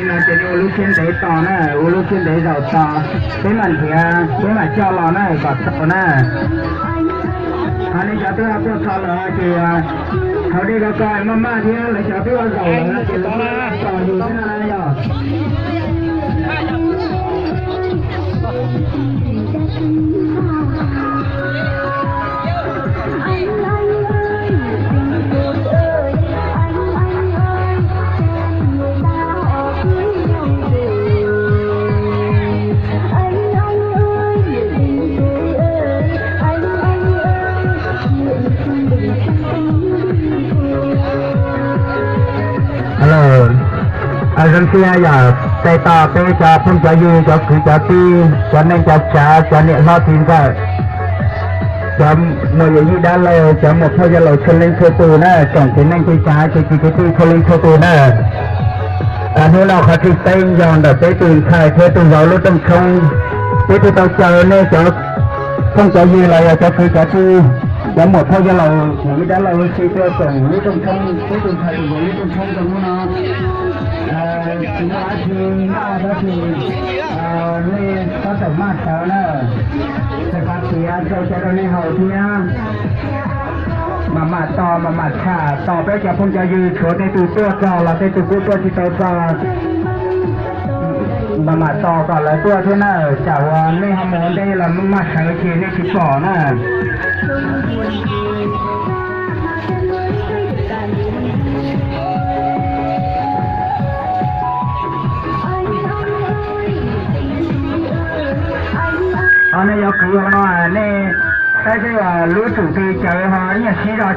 Ces nej ua lub siab ntev tos na, ua lub siab ntev zaum tos, peb mam nrhiav, peb mam coj los na kom tau na. Ho nej cov twb tuaj txog lawm ces haus dej ko ko maj maj thiab, lawv cov twb zaum lawm ces lawv tos yus xwb no na yog. Agency yog tes tos peb cov phooj cov ywg, cov kwv cov tij, cov neej cov tsav, cov niam hlob txiv ntxawm, cov muam yawm yij dab laug, cov muam phauj yawg laus txhua leej txhua tus na, tsoom tsev neeg tsev tsav tsev kwv tsev tij txhua leej txhua tus na. Hnub no qhov tseem ceeb yog ntawm peb tus ntxhais thiab tus vauv lub rooj tshoob, peb thiaj tau caw nej cov phooj cov ywg los yog cov kwv cov tij, cov muam phauj yawg laus yawm yij dab laug huv si tuaj koom lub rooj tshoob, peb tus ntxhais tus vauv lub rooj tshoob rau hnub no. Tsis muaj dab tsi noj dab tsi, nej tab tom maj sawv na, txawm kav tiav rau cov rau nej haus thiab. Mam mam tos mam mam tsham tos peb cov phooj cov ywg, tshuav tej tus tuaj txog los tej tus kuj tuaj tsis tau txog. Mam mam tos kom lawv tuaj thiab na, tsam uas nej ho mus ua ntej los maj sawv ces nej tsis pom na. Ho nej yuav kwv ho no, nej saib seb lub tsum tw cawv ho ib nyuag sib zog